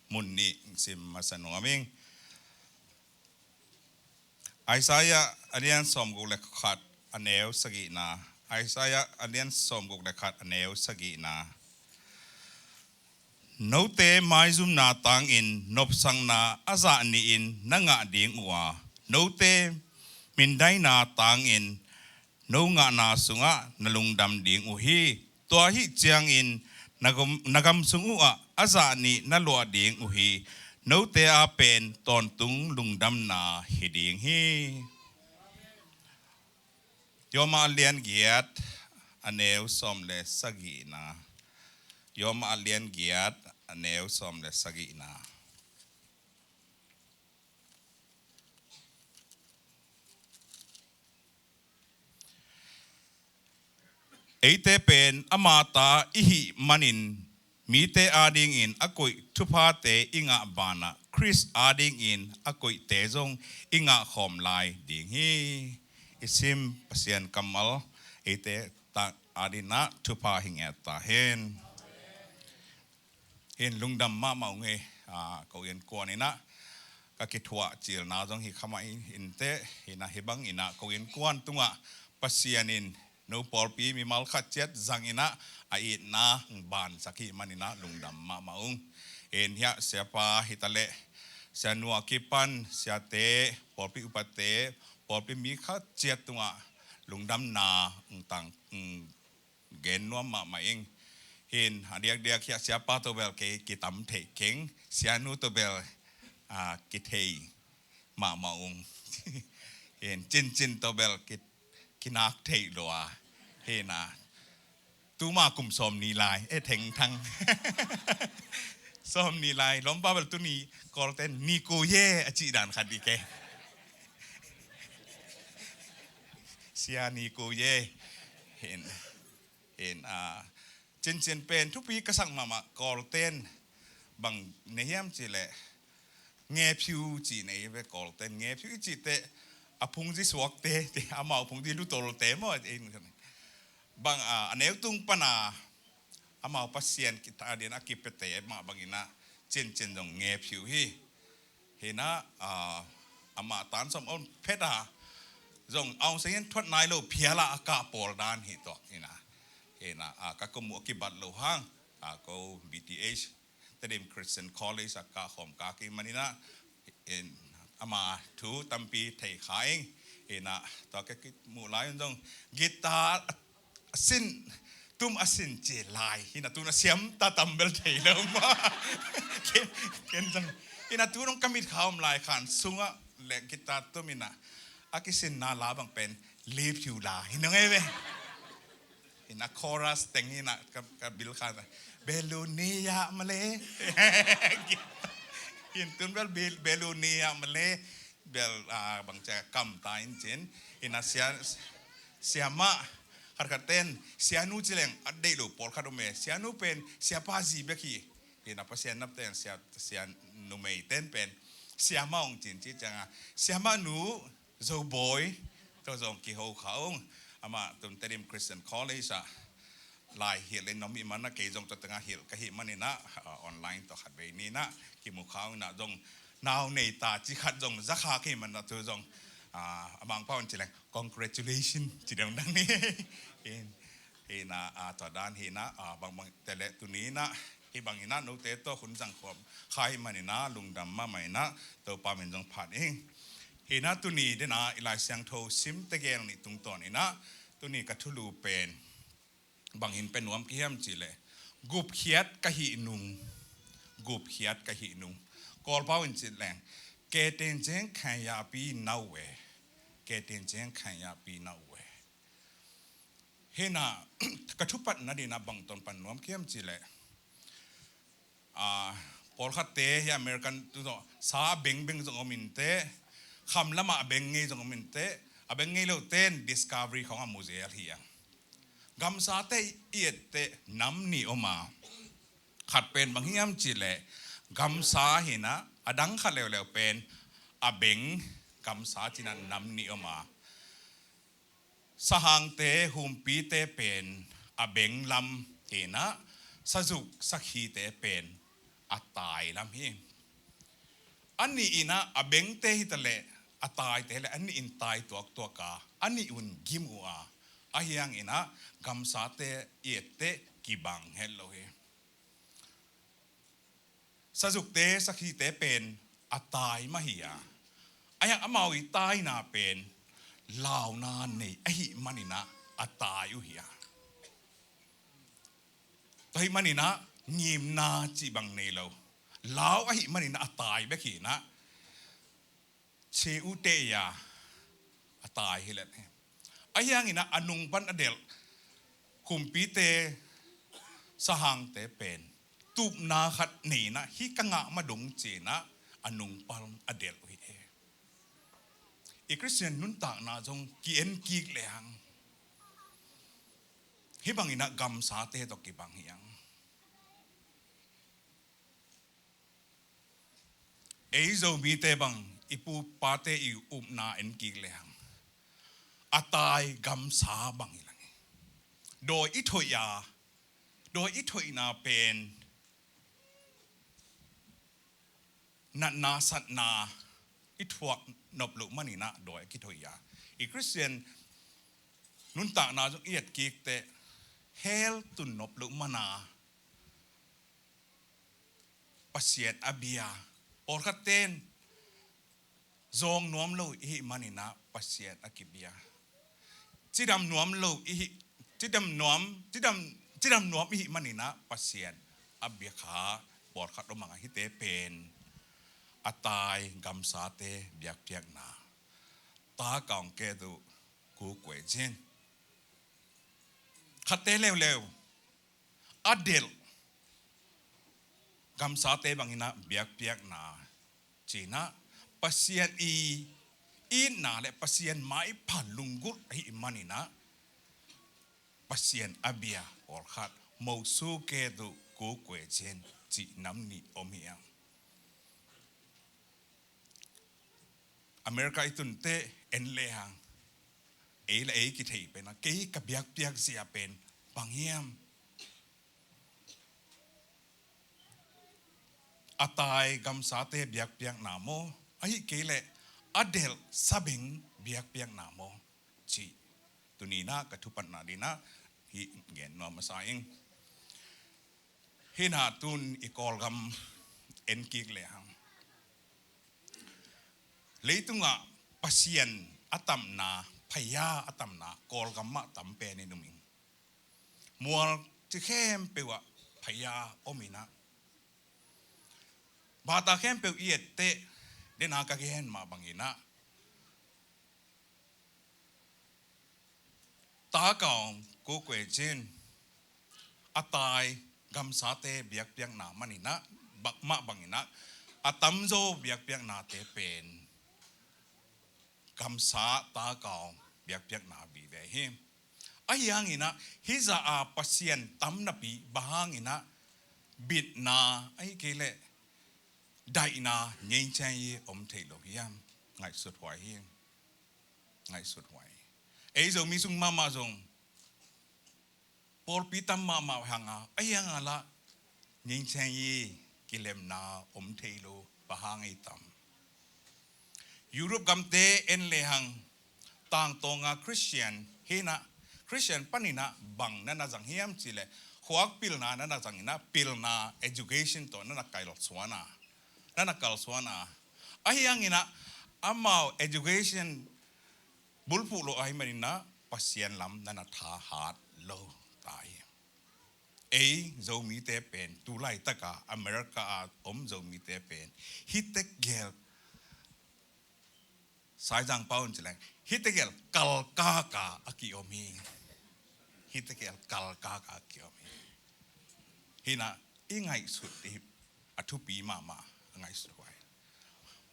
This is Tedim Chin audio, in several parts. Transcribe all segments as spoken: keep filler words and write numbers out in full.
Mun nih sim masa nuam ing. Isaiah a lian sawmguk le khat, a neu sagihna. Isaiah a lian sawmguk le khat, a neu sagihna. Note maizumna tangin nopsakna a zah nihin na ngah ding uh a, note mindaina tangin no ngahna sungah na lungdam ding uh hi. Tua ahih ciangin na gam, na gam sung uhah a zah nih na luah ding uh hi. Note a pen tawntung lungdamna hi ding hi. Rom a lian giat, a neu sawm le sagihna. Rom a lian giat, a neu sawm le sagihna. Eite pen ama ta i hih manin mite adingin a koih thuphate i ngah banah Khrist adingin a koihte zong i ngah khawm lai ding hi. I sim Pasian kammal eite ta adingin ah thupha hi ngiat ta hen. Hin lungdam mahmah ung hi. Ko innkuan in ah ka kithuah cilna zong hi kha mah in, inteh, in ah hih bangin ah ko innkuan tungah Pasian in no pawlpi mimal khat ciat zangin ah a itna bansak hi manin ah lungdam mahmah ung. In hiah siapa hi ta leh sianu a kipan siate, pawlpi upate, pawlpi mi khat ciat tungah lungdamna ung tang, ung gen nuam mahmah ing. Hin a diakdiak hiah siapa tawh bel kei kitam theih keng, sianu tawh bel, ah, kithei mahmah ung. Hin cincin tawh bel ki, kinak theih lua. Hin ah tuma kum sawm ni lai, eh, thengthang. Sawm ni lai, lawmpa bel tuni Kawlten ni ko ye a cih dan khat i kei. Sia ni ko ye. Hin, hin, ah, cincin pen thupi ka sak mahmah, Kawlten bang nei hiam cih leh ngephiu cih nei ve, Kawlten ngephiu i cih teh a phungzi suakte, amau phungzi lutolte maw, bang, ah, a neu tung pan a amau Pasian kita din a kipiate mah bangin ah cincin zong ngephiu hi. Hin ah, ah, amah tan sawm a om phet a zong Aung San in thuat nai lo phial a a kah pawl dan hi tuak. Hin ah, hin ah, ah, ka kum uh a kibat lo hang, ah, ko B T H, Tedim Christian College a kah khawm kak ing manin ah, in, ama thu tampi thei kha ing. Hin ah tua ka kimuh lai un zong guitar a sin, tum a sin ci lai. Hin ah tun a siam ta tam bel thei lo maw. Ken, ken zong. Hin ah tun hong ka mitkha om lai khan sungah le guitar tum in ah a kisinna la bang pen liphiu la hi nong ei ve. Hin ah chorus teng hin ah ka, ka bil khan Belunia male. Hin tun bel Bel-, Belunia male. Bel, ah, bangcia kam ta in cin. Hin ah sia, siamah khatkhat ten sianu ci leng a deih lo pawlkhat om e. Sianu pen siapa zi bek hi. Hin ah Pasian nap ten sia, sia numei ten pen siamah ong cin ci ciangah siamah nu Zo Bawi tawh zong kiho kha ung. Amah tun Tedim Christian College ah lai hilh in om ih man ah kei zong tua tengah hilh ka hih manin ah, ah, online tawh khatvei ni in ah kimu kha ung in ah zong nau nei ta ci khat zong za kha ka hih man ah tu zong, ah, a Mangpau in ci leng congratulation ci deuh dang ni. Hin, hin ah, ah, tua dan hi in ah, ah, bangbang te leh tuni in ah hih bangin ah note tawh hun zang khawm kha hih manin ah lungdam mahmah in ah Topa min zong phat ing. Hin ah tuni den ah i Lai Siangtho sim tegel nih tungtawn in ah tuni ka thulu pen bang in pe nuam ka hiam cih leh gupkhiat ka hih nung. Gupkhiat ka hih nung. Kawlpau in ci leng ကယ်တင်ခြင်းခံရပြီးနောက်ဝယ်. ကယ်တင်ခြင်းခံရပြီးနောက်ဝယ်. Hin ah ka thupatna din ah bang tawh pan nuam ka hiam cih leh, ah, pawlkhatte hi American tu zong sa a bengbeng zong om inteh, kham lamah a beng ngei zong om inteh, a beng ngei lote in Discovery khawng a mu zel hi a. Gamsate i etteh nam nih om a, khat pen bang hiam cih leh gamsa hi in ah a dang khat leuleu pen a beng, gamsa ci in ah nam nih om a. Sahangte, humpite pen a beng lam hi in ah, sazuk sakhite pen a tai lam hi. A nih in ah a bengte hi ta leh a taite le a nih in tai tuaktuak a, a nih un gim uh a, ahi hangin ah gamsate i etteh kibang het lo hi. Sazukte, sakhite pen a tai mah hi a, ahi hang amau i taina pen launa nei ahih manin ah a tai uh hi a. Tua ahih manin ah ngimna cih bang nei lo. Lau ahih manin ah a tai bek hi in ah, che uh teh a, a tai hi lel hi. Ahi hangin ah a nung pan a delh kumpite, sahangte pen tupna khat nei in ah, hih ka ngah ma dong ci in ah a nung pan a delh uh hi. I Khristian nuntakna zong ki-en kik lehang hih bangin ah gamsate tawh kibang hi hang. Ei Zomite bang, i pu pate i upna en kik lehang a tai gamsa bang hi lang hi. Dawi i thoih a, dawi i thoihna pen natna satna i thuak nop loh manin ah dawi a kithoih a. I Khristian nuntakna zong i et kik teh hell tun nop loh man a, Pasian a bia. Pawlkhatte in zawng nuam lo i hih manin ah Pasian a kibia. Cidam nuam lo i hih, cidam nuam, cidam, cidam nuam i hih manin ah Pasian a bia kha pawlkhat om hang a, hihte pen a tai gamsate biakpiakna. Ta kaung ke tu ku kue cin. Khatte leuleu a delh gamsate bangin ah biakpiakna ci in ah, Pasian i itna le Pasian maipha lunggulh ahih manin ah Pasian a bia pawlkhat, mosu ke tu ku kue cin cih nam nih om hi hang. America i tun teh en lehang ei le ei kithei pen ah, kei ka biakpiak zia pen bang hiam? A tai gamsate biakpiakna maw, ahih kei leh a delh sabeng biakpiakna maw cih tuni in ah ka thupatna ding in ah hih gen nuam masa ing. Hih in ah tun i Kawlgam en kik lehang, leitungah Pasian a tamna, phaya a tamna Kawlgam mah tam pen in um ing. Mual ci khempeuh ah phaya om in ah, bata khempeuh i et teh, den a ka gen mah bangin ah, ta kaung ku kue cin a tai gamsate biakpiakna manin ah, bak mah bangin ah a tamzaw biakpiaknate pen gamsa ta kaung biakpiakna vive hi. Ahi hangin ah hih zah a Pasian tam napi bang hangin ah bitna, ahih kei leh daihna, ngeingciang i om thei lo hiam? Ngaihsut huai hi. Ngaihsut huai. Ei Zomi sung mahmah zong pawlpi tam mahmah hang a, ahi hang a lah ngeingciang i kilemna om thei lo, bang hang i tam? Europe gamte en lehang, tangtawng a Khristian hi in ah, Khristian panin ah bang na na zang hiam cih leh, khuak pilna na na zang in ah, pilna, education tawh na na kalsuan a, na na kalsuan a. Ahi hangin ah amau education bulphuh lo ahih manin ah Pasian lam na na thahat lo ta hi. Ei Zomite pen, tu laitak a America a om Zomite pen hih tegel, Saizang pau in ci leng, hih tegel kalkak a a kiom hi. Hih tegel kalkak a a kiom hi. Hih in ah i ngaihsut ding a thupi mahmah, a ngaihsut huai.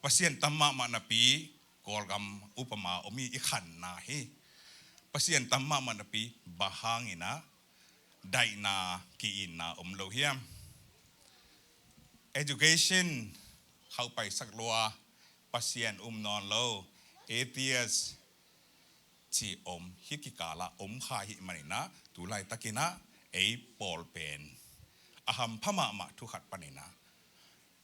Pasian tam mahmah napi Kawlgam upama om hi, i khanna hi. Pasian tam mahmah napi bang hangin ah daihna, ki-itna om lo hiam? Education khauh paisak lua, Pasian um nawn lo, atheist ci om, hih kikal ah om kha ahih manin ah, tu laitakin ah ei pawl pen a hampha mahmah thu khat panin ah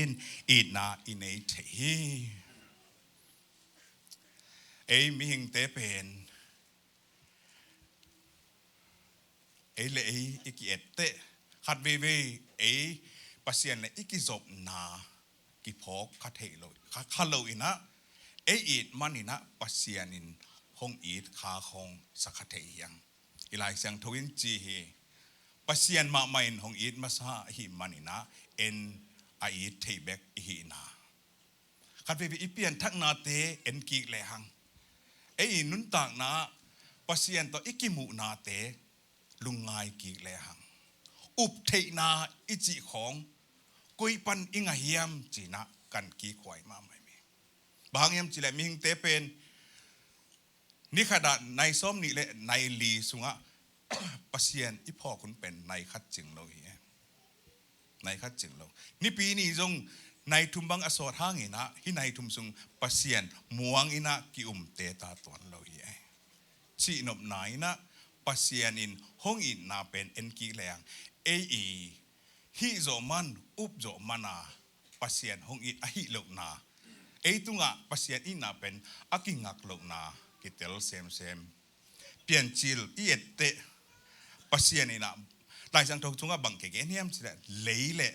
in itna i nei thei hi. Ei mihingte pen ei le ei i ki-etteh khat veivei ei Pasian le i kizopna kiphawk kha thei lo, kha, kha lo inah ei it man inah Pasian in hong it kha hong sa kha thei hiang. I Lai Siangtho in ci hi. Pasian mahmah in hong it masa ahih man inah en a it thei bek i hihna. Khat veivei i pianthaknate en kik lehang, ei i nuntakna Pasian tawh i kimuhnate lungngai kik lehang, up theihna i cih khawng koi pan i ngah hiam cinah kan kikhuai mahmah hi. Bang hang hiam cileh mihingte pen ni khatah nai sawm nih le nai li sungah Pasian i phawk hun pen nai khat cing lo hi. Nai khat cing lo. Nipi ni zong nai thum bang a sawt hang inah hih nai thum sung Pasian muang inah ki-umte ta tuan lo hi. Cihnopna inah Pasian in hong itna pen en kik lehang ei i hih zawh man, up zawh man a Pasian hong it ahih lohna, ei tungah Pasian itna pen a kingak lohna kitel semsem. Piancil i etteh Pasian inah Lai Siangtho sungah bang kigen hiam cileh lei le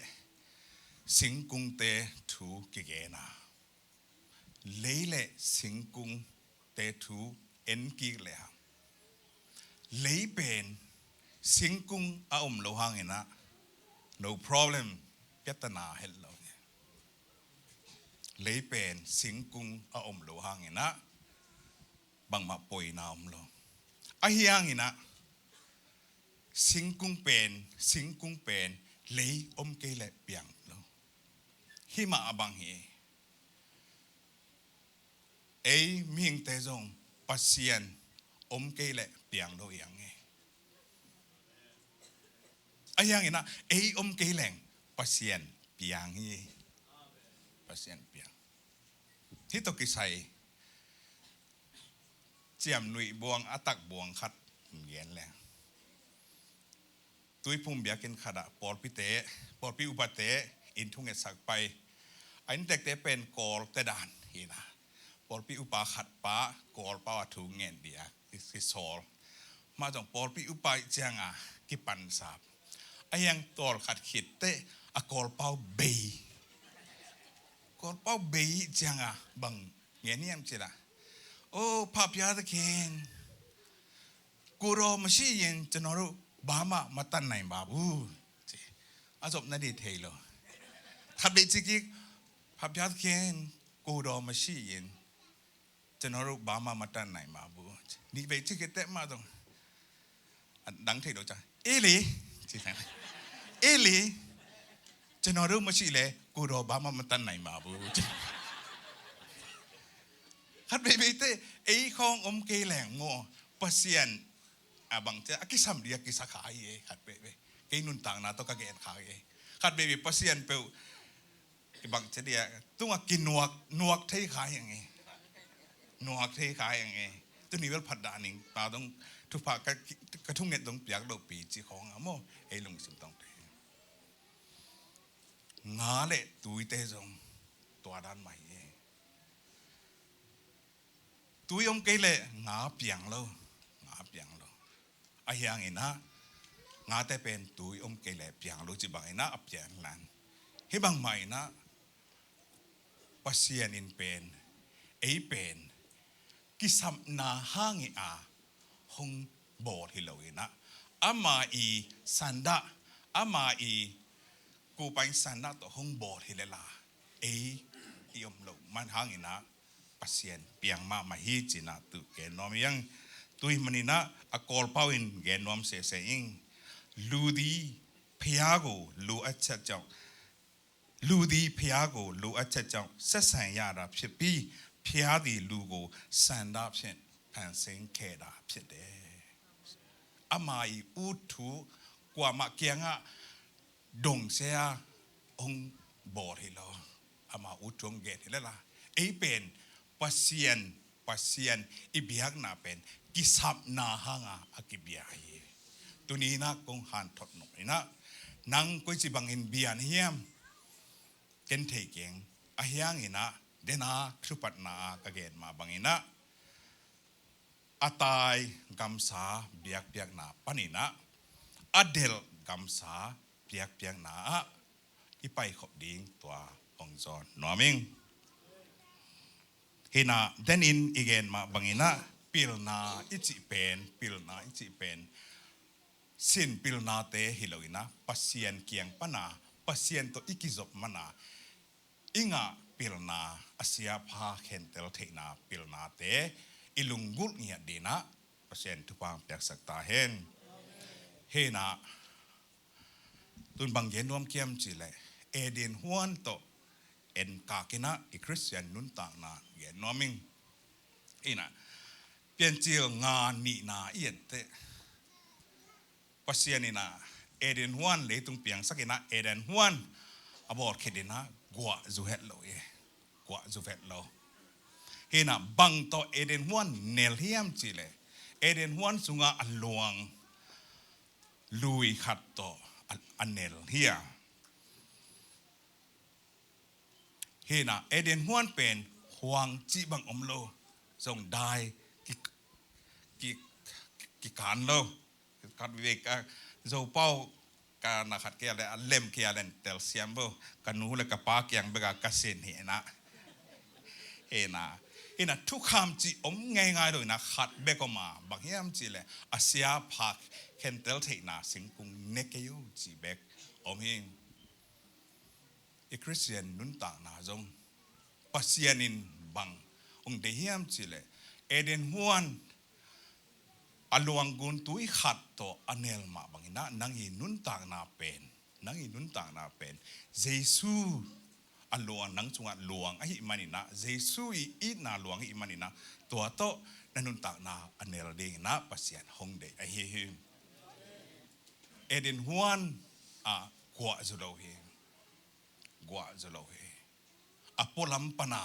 singkungte thu kigen a, lei le singkungte thu en kik lehang, lei pen singkung a om lo hang inah no problem, piatana het lo. Lei pen singkung a om lo hang inah bangmah poina om lo. Ahi hang inah singkung pen, singkung pen lei om kei leh piang lo. Himah a bang hi. Ei mihingte zong Pasian om kei leh piang lo i ang hi. Ahi hang inah ei om kei leng Pasian piang hi. Pasian piang. Hih tawh kisai ciamnuih buang a tak buang khat gen leng, Tuiphum biakinn khatah pawlpite, pawlpi upate in thungetsak pai. A inntekte pen Kawlte dan hi inah pawlpi upa khat pa Kawl pau a thu ngen dia kisawl. Mah zong pawlpi upa ih cianga kipansap. Ahi hang tawlkhat khitteh a Kawl pau bei. Kawl pau bei ih cianga bang ngen hiam cileh, "โอ้ พระบิดาเจ้า ကိုယ်တော်မရှိရင် ကျွန်တော်တို့ ဘာမှ မတတ်နိုင်ပါဘူး" ci. A zopna ding thei lo. Khat vei ci kik, "พระบิดาเจ้า ကိုယ်တော်မရှိရင် ကျွန်တော်တို့ ဘာမှ မတတ်နိုင်ပါဘူး" ci. Nih vei ci kik teh mah zong a dang thei lo ciang, "Eli" ci. "Eli, ကျွန်တော်တို့ မရှိလဲ ကိုယ်တော် ဘာမှ မတတ်နိုင်ပါဘူး" ci. Khat veivei teh ei khawng om kei leng maw, Pasian a bang ci a kisam ding a kisa kha hi ei. Khat veivei kei nuntakna tawh ka gen kha hi ei. Khat veivei Pasian peuh i bang ci dia tungah kinuak, nuak thei kha hi ang ei. Nuak thei kha hi ang ei. Tuni bel phatdah ning, ta dong thupha ka, ka thunget dong piak lohpi ci khawng a maw, ei lungsim tawng thei. Nga le tuite zong tua dan mah hi ei. Tui om kei leh nga piang lo, nga piang lo. Ahi hang inah ngate pen tui om kei leh piang lo ci bang inah a piang lan. Hih bangmah inah Pasian in pen, ei pen kisapna hang ih a hong bawl hi lo inah Ama i sandah, ama i kupain sandah tawh hong bawl hi lel a, ei i om loh man hangin ah Pasian piang mahmah hi ci-in ah tu gen nuam ing. Tua ahih manin ah a Kawlpau in gen nuam sese ing. လူသည် ဘုရားကို လိုအပ်ချက်ကြောင့် လူသည် ဘုရားကို လိုအပ်ချက်ကြောင့် ဆက်ဆံရတာဖြစ်ပြီး၊ ဘုရားသည် လူကို ဆန္ဒဖြင့် ဖန်ဆင်းခဲ့တာ ဖြစ်တယ်။ Ama i ut thu kuamah kiangah dong se a hong bawl hi lo. Ama ut thu hong gen hi lel a, ei pen Pasian, Pasian i biakna pen kisapna hanga a kibia hi. Tuni in ah kong hanthot nop in ah, nang koici bangin bia na hiam? Ken thei keng. Ahih hangin ah, den a thupatna a ka gen mah bangin ah, a tai gamsa biakpiakna panin ah a delh gamsa biakpiakna ah i paikhop ding tua hong zawn nuam ing. Hi in ah, den in i gen mah bangin ah, pilna i cih pen, pilna i cih pen sin pilnate hi lo in ah, Pasian kiang pan a, Pasian tawh i kizop man a i ngah pilna, a siapha khentel theihna pilnate i lunggulh ngiat dingin ah Pasian thupha piaksak ta hen. Hi in ah, tun bang gen nuam ka hiam cih leh, Eden huan tawh enkak in ah i Khristian nuntakna gen nuam ing. Hi in ah, Piancil nga nihna i et teh, Pasian in ah Eden huan leitung piangsak in ah, Eden huan a bawl khit in ah guah zu het lo hi. Guah zu het lo. Hi in ah, bang tawh Eden huan nel hiam cih leh, Eden huan sungah a luang lui khat tawh a, a nel hi a. Hi in ah, Eden huan pen huang cih bang om lo. Zong dai ki, ki, ki kan lo. Khat vei ka Zopau ka na khat kia le, a lem kia len telsiam bo. Ka nu le ka pa kiang bek a ka sin hi in ah. Hi in ah, hi in ah, thukham cih om ngeingai lo in ah, khat bek om a, bang hiam cih leh, a siapha khentel theihna singkung ne kei un cih bek om hi. I Khristian nuntakna zong Pasian in bang hong deih hiam cih leh, Eden huan a luang gun tui khat tawh a nel mah bangin ah, nang i nuntakna pen, nang i nuntakna pen Jesu a luang, nang sungah luang ahih manin ah, Jesu i itna luang ahih manin ah, tua tawh na nuntakna a nel dingin ah Pasian hong deih ahi hi. Eden huan ah guah zu lo hi. Guah zu lo hi. A pualam pan a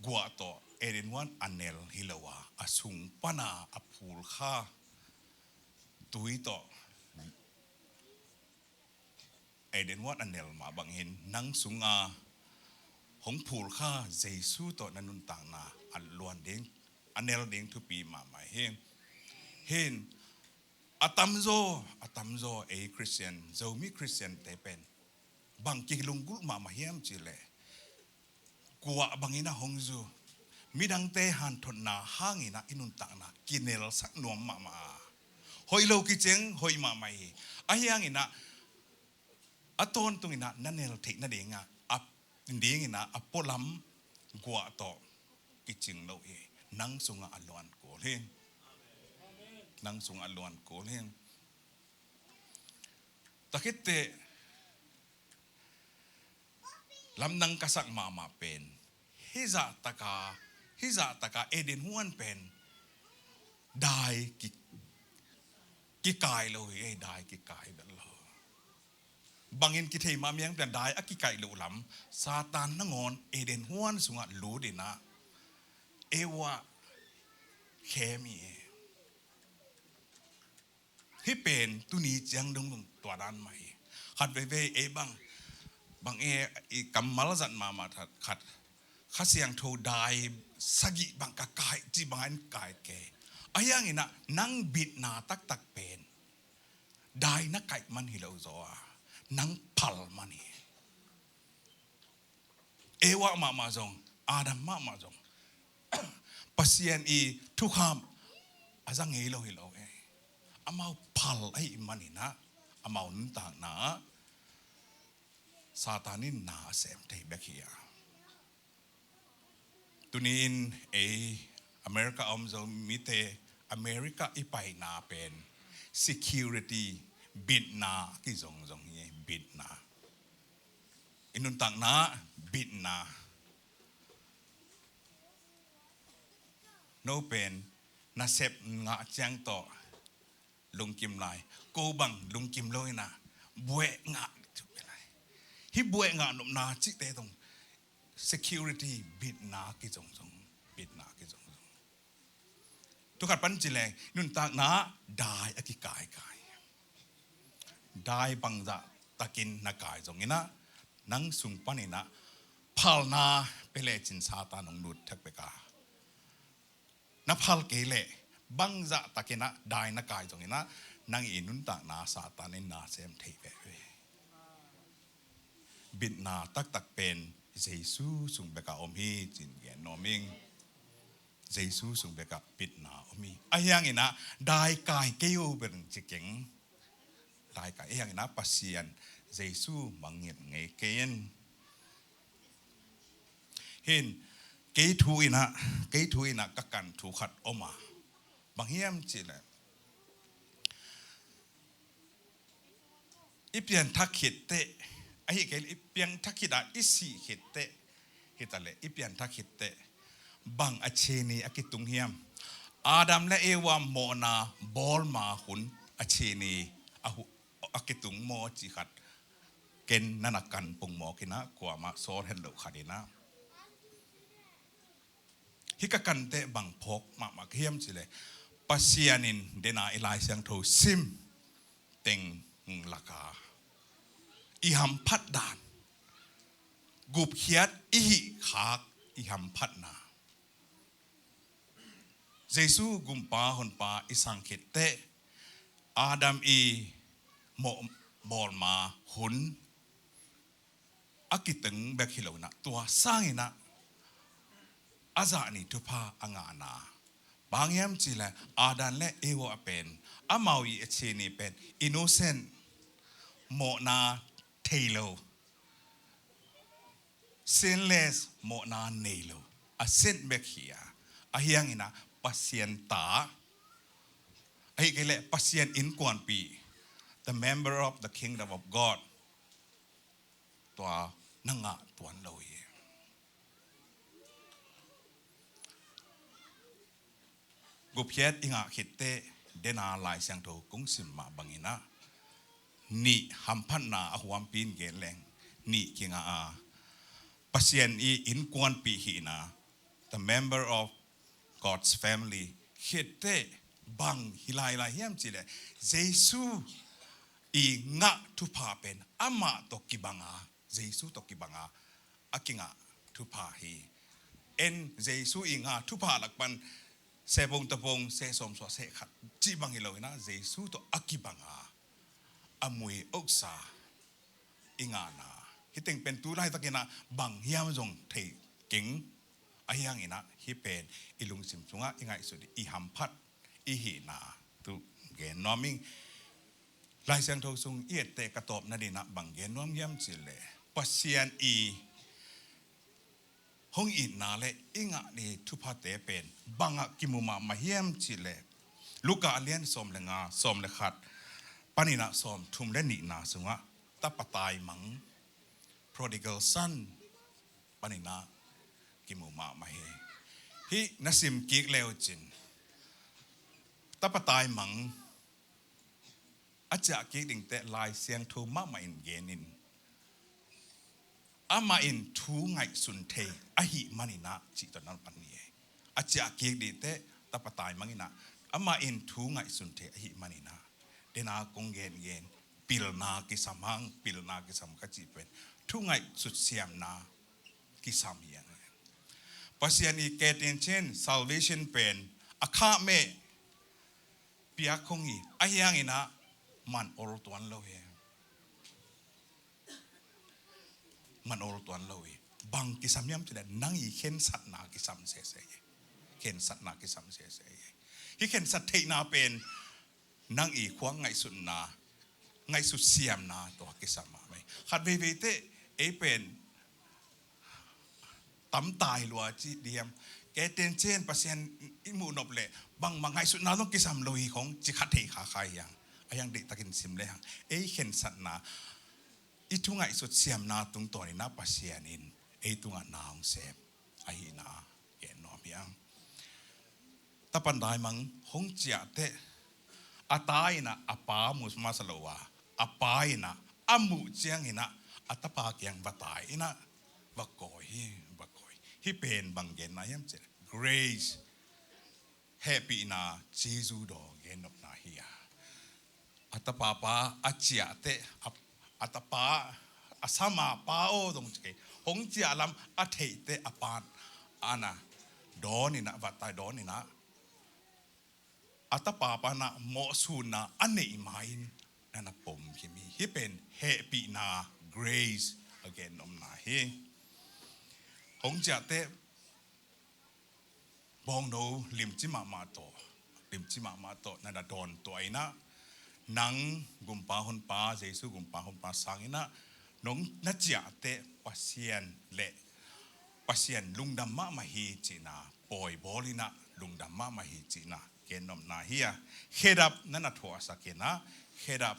guah tawh Eden huan a nel hi lo a, a sung pan a a phulkha tui tawh Eden huan a nel mah bangin, nang sunga hong phulkha Jesu tawh na nuntakna a luan ding, a nel ding thupi mahmah hi. Hi in, a tamzaw, a tamzaw ei Khristian, Zomi Khristiante pen bang kilunggulh mahmah hiam cih leh, guah bangin a hong zu, midangte hanthotna hangin ah i nuntakna kinelsak nuam mahmah a, hoih lo kiciang hoih mahmah hi. Ahih hangin ah, a tawntungin ah na nel theih nadingin ah, a dingin ah a pualam guah tawh kicing lo hi. Nang sungah a luan kul hi. Nang sungah a luan kul hi. Tua khit teh lamdang ka sak mahmah pen, hih zahtak a, hih zahtak a Eden huan pen dai ki, kikai lo hi, eh, dai kikai bel lo. Bangin kithei mah miang pen dai a kikai loh lam, Satan nangawn Eden huan sungah lut in ah Eva khem hi, eh. Hih pen tuni ciang dong dong tua dan mah hi. Khat veivei ei bang, bang e, i kammal zat mahmah khat, khat, Kha Siangtho dai sagih bang ka kai cih bang in kai kei. Ahih hangin ah nang bitna taktak pen dai na kaih man hi lo zaw a, nang phal man hi. Eva mahmah zong, Adam mahmah zong Pasian i thukham a za ngei lo hi lo, eh. amau phal ahih manin ah, amau nuntakna ah Satan in na a sem thei bek hi a. Tuni-in ei America a om Zomite, America i paina pen security bitna kizongzong hi, bitna. I nuntakna bitna. No pen nasep ngah ciang tawh lungkim lai. Ko bang lungkim lo in ah buaih ngah. Hih buaih ngah nopna cihte zong security bitna kizongzong, bitna kizongzong. Thu khat pan ci leng nuntakna dai a kikaikai. Dai bangzah takin na kai zongin ah, nang sung panin ah phalna pia lecin Satan hong lut thak bek a. Na phal kei leh bangzah takin ah dai na kai zongin ah, nang i nuntakna Satan in na sem thei veve. Bitna taktak pen Jesu sung bek a om hi ci-in gen nuam ing. Jesu sung bek a bitna om hi. Ahi hangin ah dai kai kei o bek ci keng. Dai kai, ahi hangin ah Pasian Jesu mangngilh ngei kei in. Hin, kei thu in ah, kei thu in ah ka kan thu khat om a. Bang hiam cih leh, i pianthak khit teh, ahi kei leh i pianthak khit a i sih khit teh, hi ta leh i pianthak khit teh bang a cheni a kitung hiam? Adam le Eva mawhna bawl ma hun a cheni a hu-, a kitung maw cih khat, ken na na kan pong mawk in ah, kuamah sawl het loh khat in ah. Hih ka kan teh bang phawk mahmah ka hiam cih leh, Pasian in dena i Lai Siangtho sim teng lak a i hamphat dan, gupkhiat i hih khak i hamphatna, Jesu gumpa honpa i sang khit teh Adam i mawh bawl ma hun a kitung bek hi lo in ah, tua sangin ah a zahni thupha a ngahna. Bang hiam cih leh Adam le Eva pen amau i a cheni pen innocent, mawhna thei lo, sinless, mawhna nei lo, a sin bek hi a. Ahi hangin ah Pasian ta, ahi kei leh Pasian innkuanpih, the member of the kingdom of God, tua na ngah tuan lo hi. Gupkhiat i ngah khit teh, dena Lai Siangtho kong sim mah bangin ah, nih hamphatna a huampi in gen leng, nih kingah a, Pasian i innkuanpih hihna, the member of God's family, khit teh bang hi lailai hiam cih leh, Jesu i ngah thupha pen amah tawh kibang a, Jesu tawh kibang a a kingah thupha hi. En Jesu i ngah thupha lak pan sepong tapong, sesawm suah sekhat cih bang hi lo in ah, Jesu tawh a kibang a, a mui oksa i ngahna. Hih teng pen tu laitakin ah bang hiam zong thei keng. Ahi hangin ah hih pen i lungsim sungah i ngaihsut, i hamphat, i hihna thu gen nuam ing. Lai Siangtho sung i et teh ka tawpna dingin ah bang gen nuam hiam cih leh, Pasian i hong itna le i ngah ni thuphate pen bangah kimu mahmah hiam cih leh, Luka a lian sawm le nga, sawm le khat panin ah sawm thum le nihna sungah tapa taimang, prodigal son, panin ah kimu mahmah hi. Hih na sim kik le uh cin, tapa taimang a ciah kik ding teh Lai Siangtho mahmah in gen in, amah in thu ngaihsun thei ahih manin ah cih tawh na pan ni e. A ciah kik ding teh tapa taimang in ah, amah in thu ngaihsun thei ahih manin ah, dena kong gengen, pilna kisam hang, pilna kisam ka cih pen thu ngaihsut siamna kisam hi hang. Pasian i ketin cin salvation pen a khah meh piak hong hi, ahi hangin ah man ol tuan lo hi. Man ol tuan lo hi. Bang kisam hiam cih leh nang i khensatna kisam sese hi. Khensatna kisam sese hi. Hih khensat theihna pen nang i khuang ngaihsutna, ngaihsut siamna tawh kisam mahmah hi. Khat veivei teh ei pen tamtai lua ci diam, kei tencen Pasian i muh nop leh bangmah ngaihsutna zong kisam lo hi khong ci khat thei kha kha hi hang. A hiang deihtakin sim le hang, ei khensatna, i thu ngaihsut siamna tungtawn inah Pasian in ei tungah na hong sem ahihna gen nuam hi hang. Tapa Dai Mang hong ciah teh a ta inah a pa mu masa lo a, a pa inah a muh ciang inah a tapa kiang va tai inah va kawi hi, va kawi. Hih pen bang genna hiam cih leh grace, hehpihna, cizu daw gen nopna hi a. A tapa pa a ciah teh a, a tapa a sama pa aw zong ci kei, hong ciah lam a theih teh a pan ana dawn inah, va tai dawn inah a tapa pa na mawhsunna a neih ma-in na na pom kim hi. Hih pen hehpihna, grace a gen nopna hi. Hong ciah teh bawngno limci mahmah tawh, limci mahmah tawh na na dawn tuah inah, nang Gumpa Honpa, Jesu Gumpa Honpa sang inah nong na ciah teh Pasian leh Pasian lungdam mahmah hi cihna, pawi bawl inah lungdam mahmah hi cihna gen nopna hi a. Khedap na na thuahsak inah, khedap,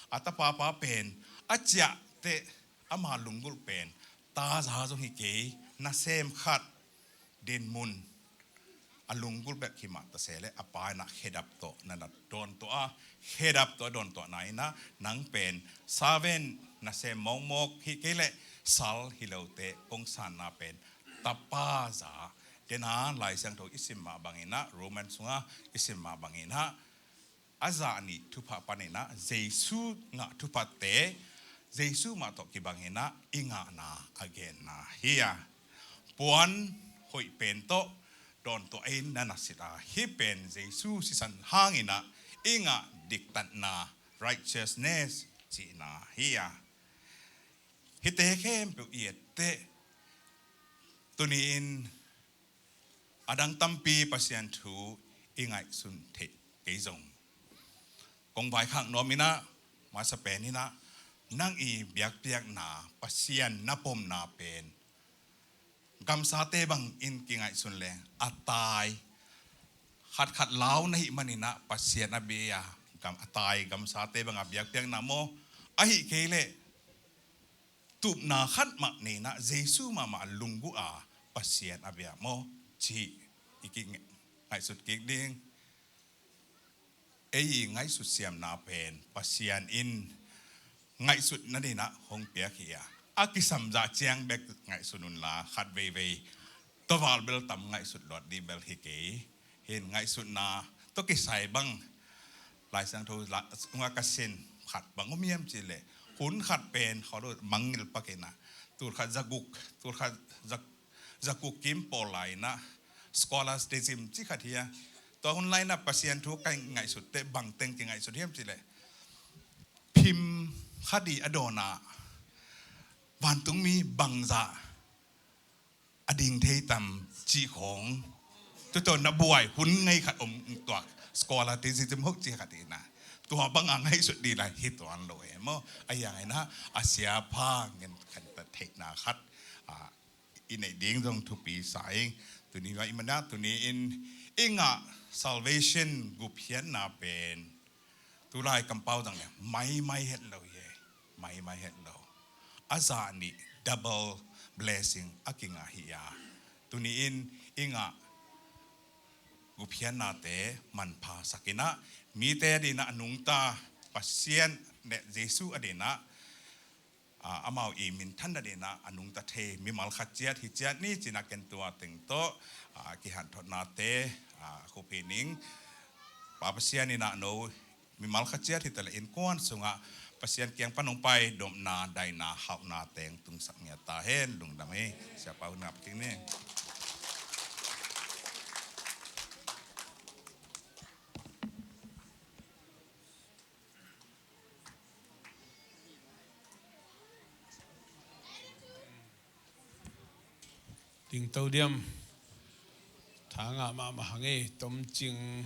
a tapa pa pen a ciah teh ama lunggulh pen taza zong hi kei, nasem khat, dinmun, a lunggulh bek hi mah ta se leh a pa inah khedap tawh na na dawn tuah a, khedap tawh dawn tuahna inah nang pen servant, nasem mawkmawk hi kei leh sal hi lo teh kong sanna pen tapa za. Dena Lai Siangtho i sim mah bang inah, Roman sungah i sim mah bang inah a zah nih thupha pan inah Jesu ngah thuphatte Jesu mah tawh kibang inah i ngahna a genna hi a. Puan hoih pen tawh dawn tuah in na na sit a, hih pen Jesu sisan hang inah i ngah diktatna, righteousness cihna hi a. Hihte khempeuh i et teh tuni-in a dang tampi Pasian thu i ngaihsun theih kei zong, kong vaikhak nuam inah, masa pen inah nang i biakpiakna, Pasian na pomna pen gamsate bangin kingaihsun leng a tai, khatkhat lau na hih man inah Pasian a bia, gam, a tai gamsate banga biakpiakna maw, ahih kei leh tupna khat mah nei inah Jesu mahmah lunggulh a Pasian a bia maw, cih i kingaihsut kik ding. Ei i ngaihsut siamna pen Pasian in ngaihsutna dingin ah hong piak hi a, a kisam zah ciang bek ngaihsun unla khat veivei tua val bel tam ngaihsut luat ding bel hi kei. Hin ngaihsutna tawh kisai bang Lai Siangtho la, sungah ka sin khat bang om hiam cih leh, hun khat pen khaw lo mangngilh pak in ah, tul khat za guk, tul khat za, za guk kim pawl lai in ah, scholasticism cih khat hi a. Tua hun lai in ah Pasian thu ka ngaihsut teh bang teng kingaihsut hiam cih leh, phim khat i a dawn ah vantungmi bangzah a ding thei tam cih khawng, tua tawh na buai hun ngei khat om tuak, scholar thesis hoih cih khat hi na. Tua bang a ngaihsut ding lai hi tuan lo e maw. A hiang in ah a siapa ngen khantat theihna khat, a, i neih ding zong thupi sa ing. Tuni mah i man ah tuni in i ngah salvation gupkhiatna pen tulai kampau zang le maimai het lo hi e. Maimai het lo. A zah nih double blessing a kingah hi a. Tuni in i ngah gupkhiatnate manpha sak in ah, mite a ding ah a nungta, Pasian le Jesu a ding ah, a, amau i minthan a ding ah a nungta thei mimal khat ciat hi ciat ni ci-in ah ken tua teng tawh, a, kihanthawnate, a, khup hi ning. Pa Pasian in ah no mimal khat ciat hi ta leh innkuan sungah Pasian kiang pan hong pai dopna, daina, hauhna teng tungsak ngiat ta hen. Lungdam hi. Siapa hun ngap kik ni. Dingto diam. Tha ngah mahmah hang e, tomcing